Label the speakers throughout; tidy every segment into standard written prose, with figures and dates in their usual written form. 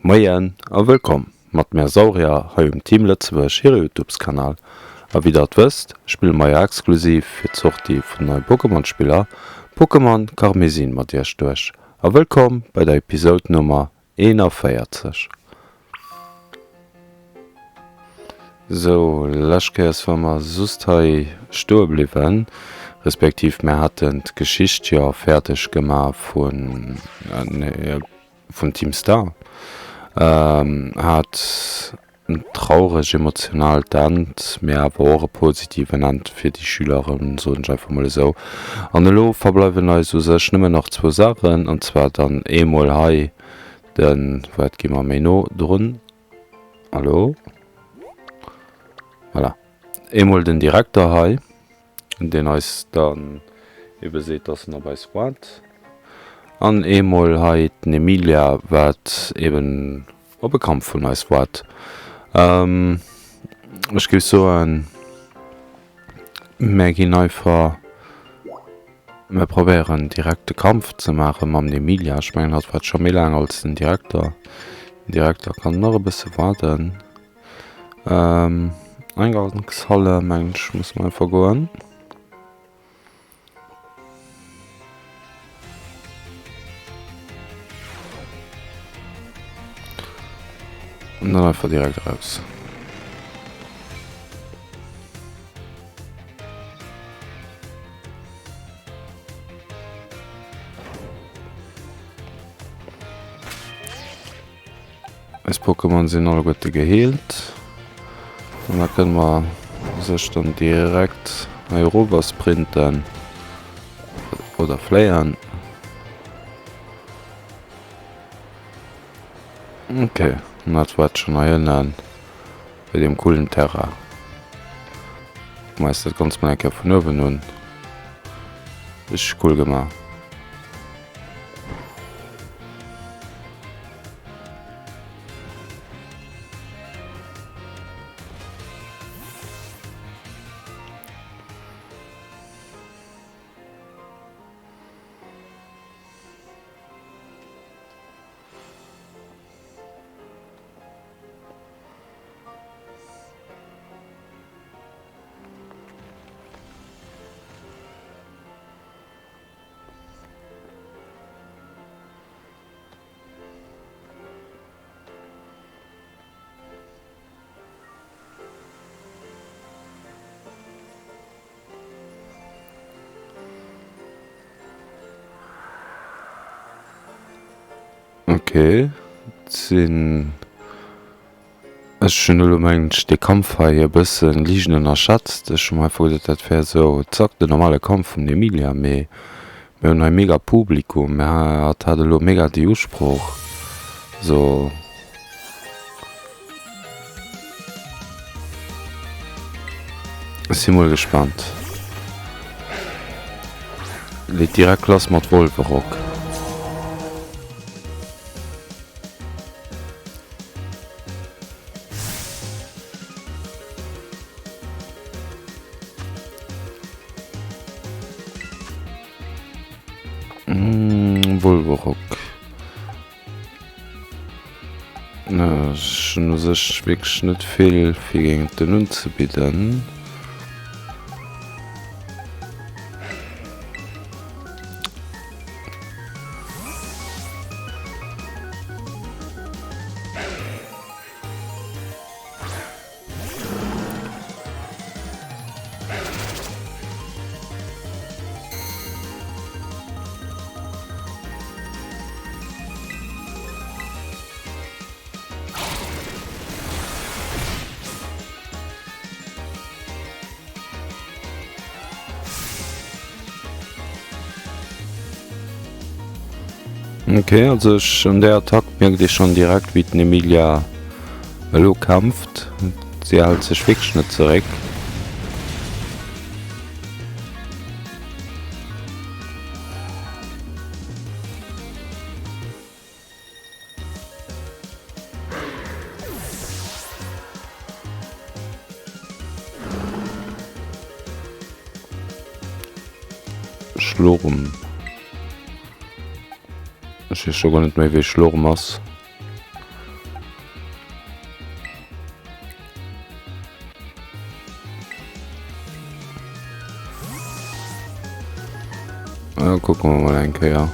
Speaker 1: Moien a wëllkomm mat mär Saurier hei um Team Lëtzebuerg hire Youtubes Kanal. A wéi der et wësst, spille mer jo exklusiv fir d'Sortie vun neie Pokémon Spiller Pokémon Karmesin mat iech duerch. A wëllkomm bei der Episode Nummer 41. Sou, lescht Kéiers ware mer just hei stoe bliwwen, respektiv mär haten d'Geschicht jo fäerdeg gemaach vun. Vum Team Star hat en traureg emotionaalt End, mee awer och e positiven End fir déi Schüleren, soen ech einfach mol esou. An elo verbleiwen eis u sech nëmmen nach zwou Saachen, an zwar dann eemol hei de, wat gi mer méi no drun, hallo, voilà, eemol den Direkter hei. deen eis dann ebe seet, dass en op eis waart, an eemol hei den Emilia, wat eben op e Kampf vun eis waart. Ech géif soen, mär ginn einfach, mär probéieren direkt de Kampf ze maache mam Emilia. Ech mengen, hatt waart scho méi laang als den Direkter. Den Direkter kann nach e bësse waarden. Ähm, Eingangshalle, mengen ech, muss man einfach goen. Und dann einfach direkt raus. Eis Pokémon sinn alleguerte geheelt. An da kënne mer sech dann direkt hei erover sprinten. Oder fléien. Ok, an dat war et schonn hei ënnen bei deem coolen Terrain. Kucke mer eis dat Ganzt mol eng Kéier vun uewen un. Richteg cool gemaach. Ok, et sinn. Ech hunn elo mengen ech dee Kampf hei e bëssen liicht ënnerschätzt. Ech hu mer einfach geduet dat wär esou zack den normale Kampf vum Emilia, mee mir hunn hei mega Publikum, hatt hat elo mega déi Usprooch sou. Ech si mol gespannt. Leet direkt lass mat Wolwerock. Wolwerock. Ech hunn u sech wierklech net vill fir géint den unzebidden. Ok, also ech un där Attack mierkt ee schon direkt wéi den Emilia elo kämpft. Si hält sech wierklech net zeréck. Schlurm. Ech weess scho guer net méi wéi Schlurm ass. Kucke mer mol eng Kéier.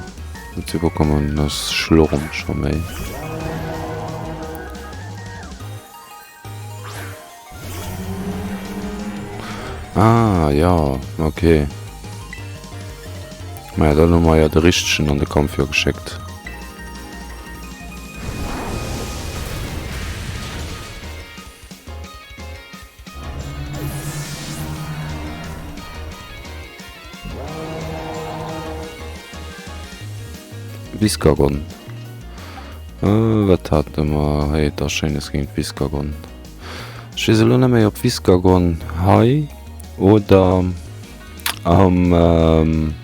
Speaker 1: Wat fir Pokémon ass Schlurm scho méi? Ah, jo, okay. Maja, dann hu mer jo de Richtegen an de Kampf jo geschéckt. Viscagon. Wat hate mer hei da Schéines géint Viscagon? Ech weess elo net méi ob Viscagon hei oder am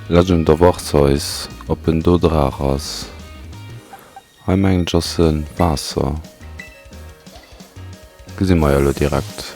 Speaker 1: Legend of Arceus, ob en do Draach ass. Hei mengen ech ass en Waasser. Gesi mer jo elo direkt.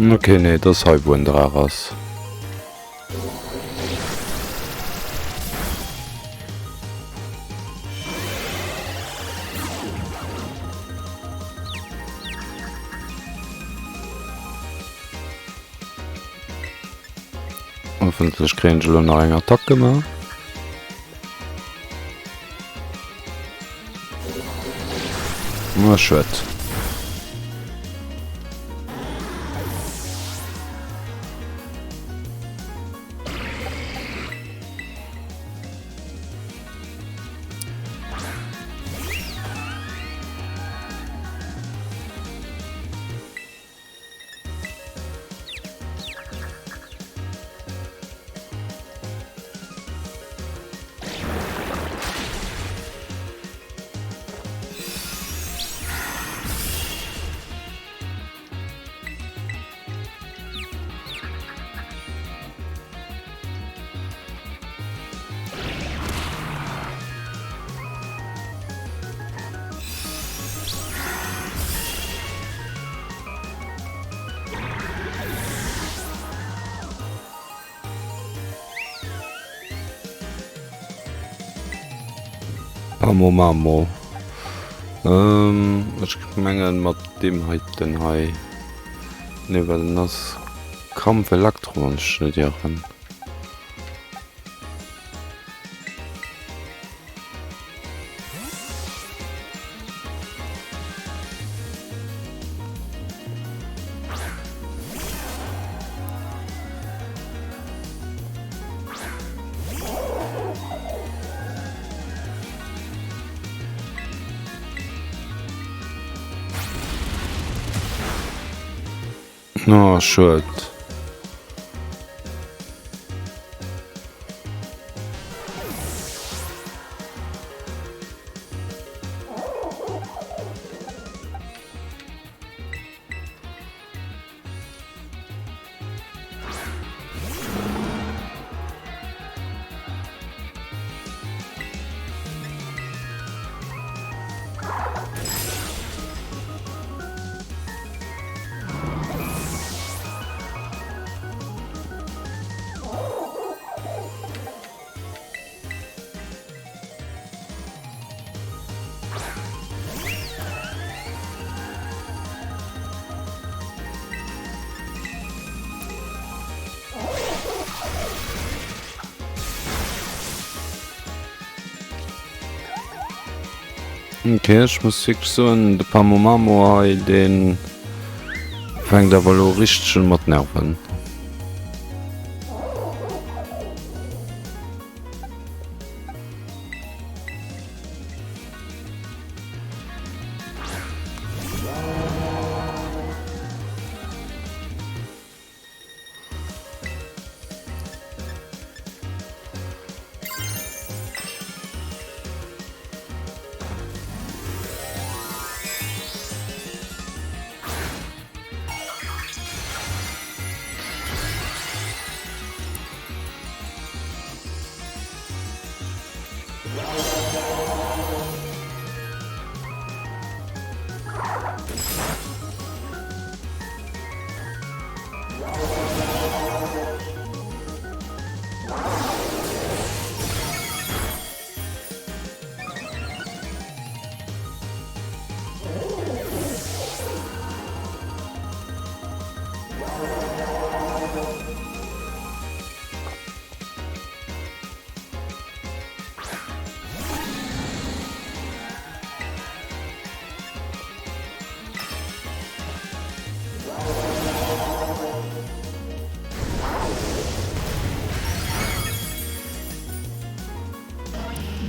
Speaker 1: Ok, nee, et ass hei wou en Draach ass. Hoffentlech kréien ech elo nach eng Attack gemaach. Na, schued. Pamomamo. Ech mengen mat deem heiten hei. Nee well en ass Kampf Elektro wann ech net ieren. Oh, schued. Ok, ech muss wierklech soen, de Pamomamo hei, dee fänkt awer elo richteg un mat nerven.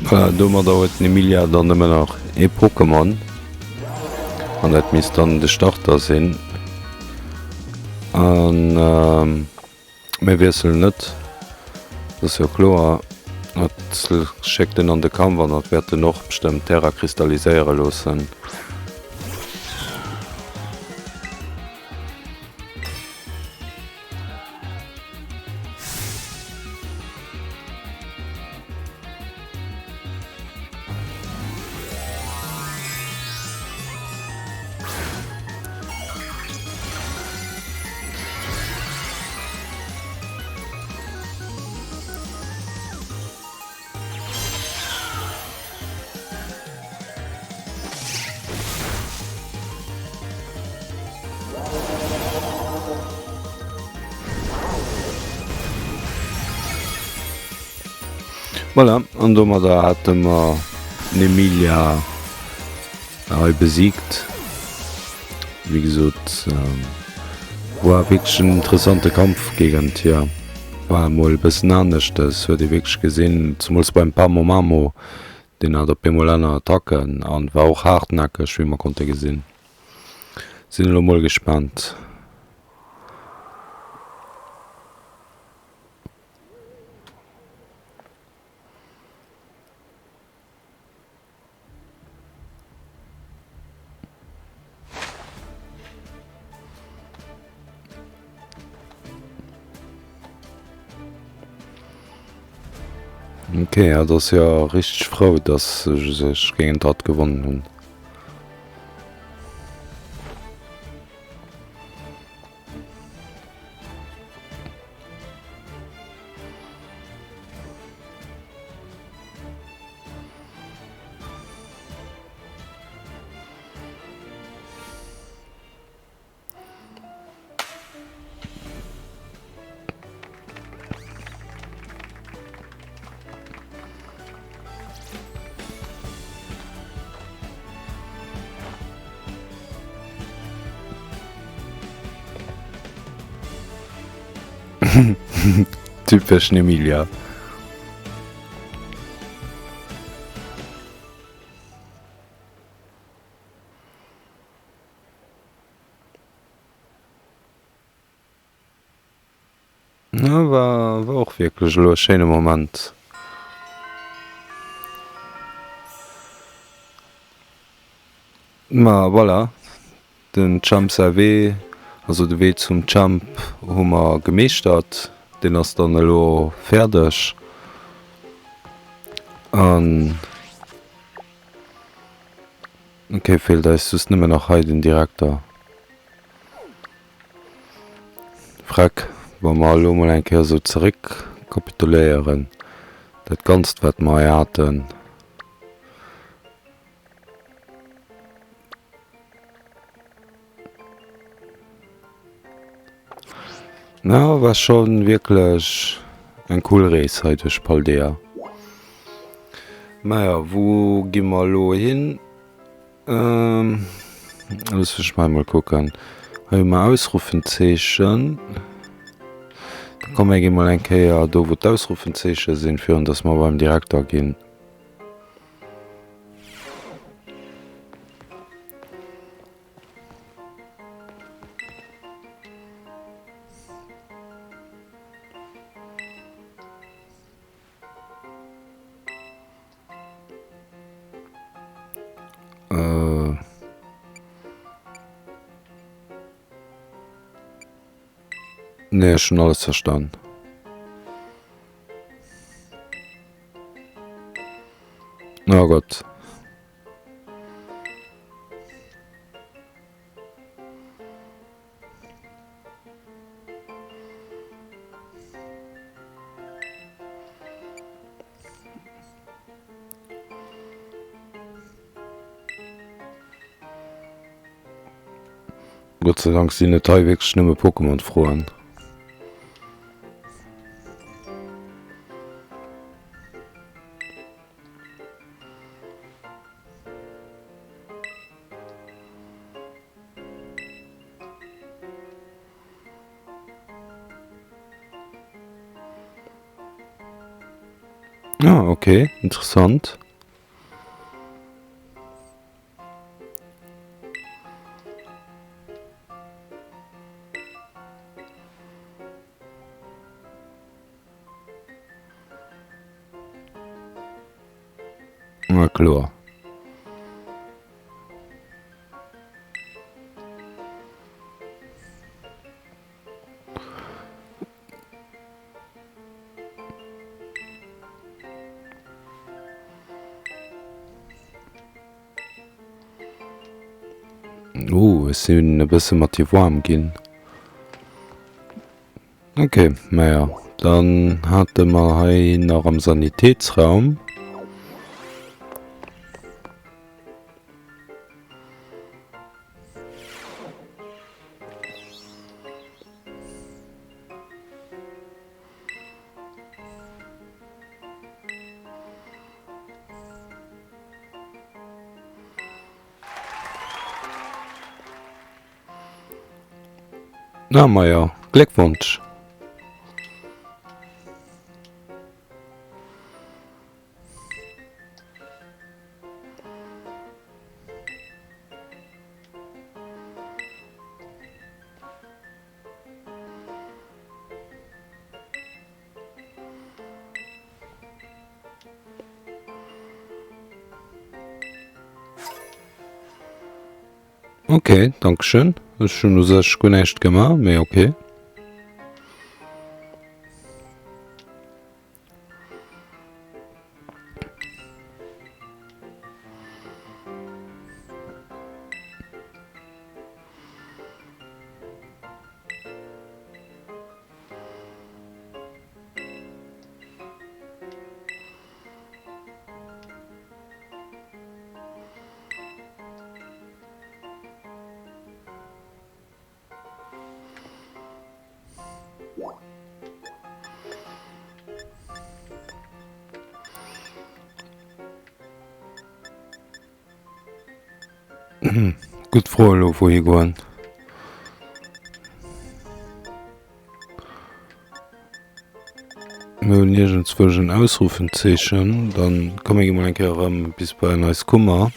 Speaker 1: Voilà, domadder huet den Emilia dann nëmmen nach ee Pokémon. An dat misst dann de Starter sinn. An ähm, mir wiesselen net. Dat ass jo kloer. Dat schéckt en an de Kampf an dat wäert en och bestëmmt Terra kristalliséiere loossen. Voilà, an domadder hate mer d'Emilia hei besiegt. Wéi gesot, war wierklech en interessante Kampf géigent hir. War emol e bëssen aneschtes, huet ee wierklech gesinn, zemools beim Pamomamo, deen hat op eemol aner Attacken an war och haartnäckeg, wéi mer konnte gesinn. Sinn elo mol gespaant. Ok, hatt ass jo richteg frou, dass ech sech géint hatt gewonnen hunn. Typesch Emilia. Ja, war, war och wierklech elo e schéine Moment. Ma voilà, den Champ säi Wee, also de Wee zum Champ hu mer gemeeschtert. Deen ass dann elo fäerdeg. An ok, feelt eis just nëmmen nach hei den Direkter. Freck, wa mer elo mol eng Kéier esou zeréckkapituléieren, dat Ganzt wat mer hei haten. Na, war schon wierklech eng cool Rees hei duerch Paldea. Maja, wou gi mer elo hin? Looss mech mei mol kucken. Hei hu mer Ausrufenzeechen. Da komm mir gi mol eng Kéier do wou d'Ausrufenzeeche sinn, virun dass mer beim Direkter ginn. Äh. Nee, ech hunn alles verstan. Oh Gott. Gott sei Dank sinn et hei wierklech nëmme Pokémon-Froen. Ah. Ok, interessant. Na kloer. Oh, ech sinn e bësse mat dir waarm ginn. Ok, maja, dann hate mer hei nach am Sanitätsraum. Na majo, Gléckwonsch! Ok, dankeschön. Ech hunn u sech guer näischt gemaach, mee ok. Gutt Fro elo wouhi goen. Mir hunn iergendzwousch en Ausrufenzeechen. Dann komm mir gi mol eng Kéier erëm bis bei an eis Kummer.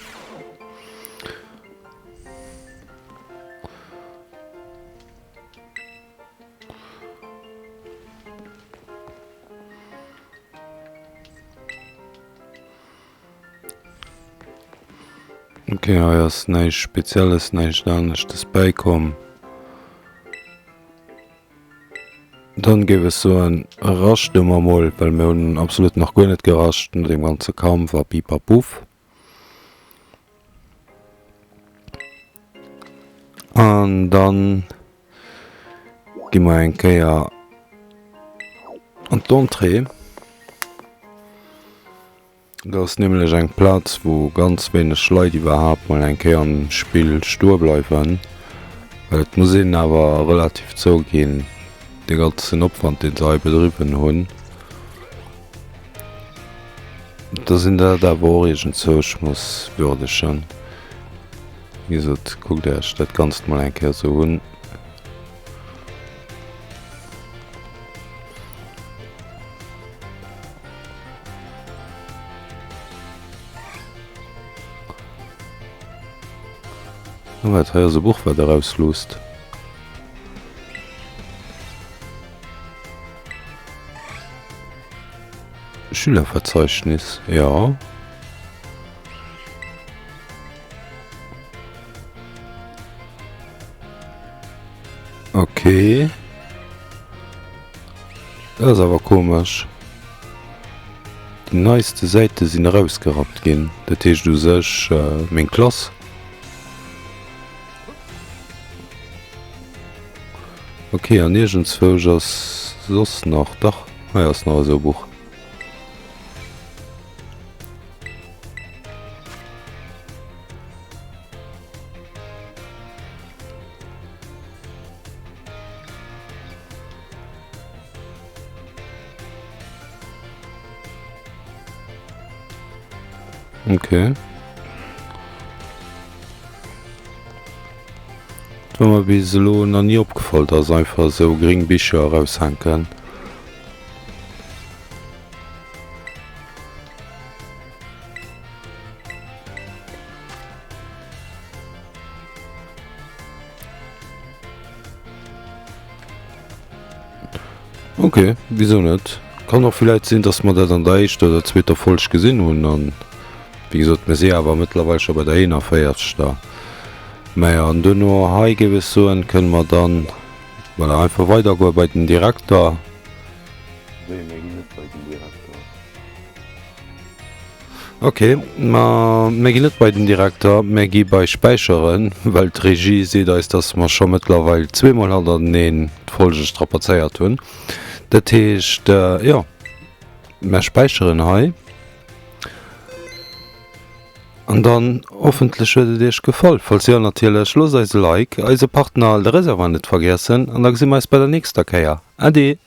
Speaker 1: Ok, hei ass näischt Spezielles, näischt aneschtes bäikomm. Dann géif ech soen, raschte mer mol, well mir hunn absolut nach guer net gerascht no deem ganze Kampf a Pipapuff. An dann gi mer eng Kéier an d'Entrée. Dat ass nämlech eng Plaz, wou ganz wéineg Leit iwwerhaapt mol eng Kéier am Spill stoe bleiwen. Well et muss een awer relativ zouginn, dee ganzen Opwand, dee se hei bedriwwen hunn, dass een dat awer och iergendzousch muss würdegen. Wéi gesot, kuckt Iech dat Ganzt mol eng Kéier esou un. Oh wat, hei ass e Buch wat erausluusst. Schülerverzeichnis, ja. Okay. Dat ass awer komesch. Déi neiste Säite sinn erausgerappt ginn. Dat heescht u sech meng Klass. Ok, an iergendzwousch ass soss nach, dach, hei ass nach esou e Buch. Okay. Dat war mer bis elo nach ni opgefall, dass einfach esou gréng Bicher eraushänken. Ok, wisou net? Kann och villäit sinn, dass mer dat an der éischter oder zweeter Folg gesinn hunn. An wéi gesot, mir si awer mëttlerweil scho bei der 41. Mä jo, an duerno hei géif ech soen, kënne mer dann, voilà, einfach weidergoe bei den Direkter. Wéi, mir ginn net bei den Direkter? Ok, ma mir ginn net bei den Direkter, mir gi bei Späicheren, well d'Regie seet eis, dass mer scho mëttlerweil zweemol hannerteneen d'Folge strapazéiert hunn. Dat heescht, jo, mer späicheren hei. An dann hoffentlech huet et iech gefall. Falls jo natierlech, loosst eis e Like, eise Partner de Reservoir net vergiessen an da gesi mer eis bei der nächster Kéier. Ade!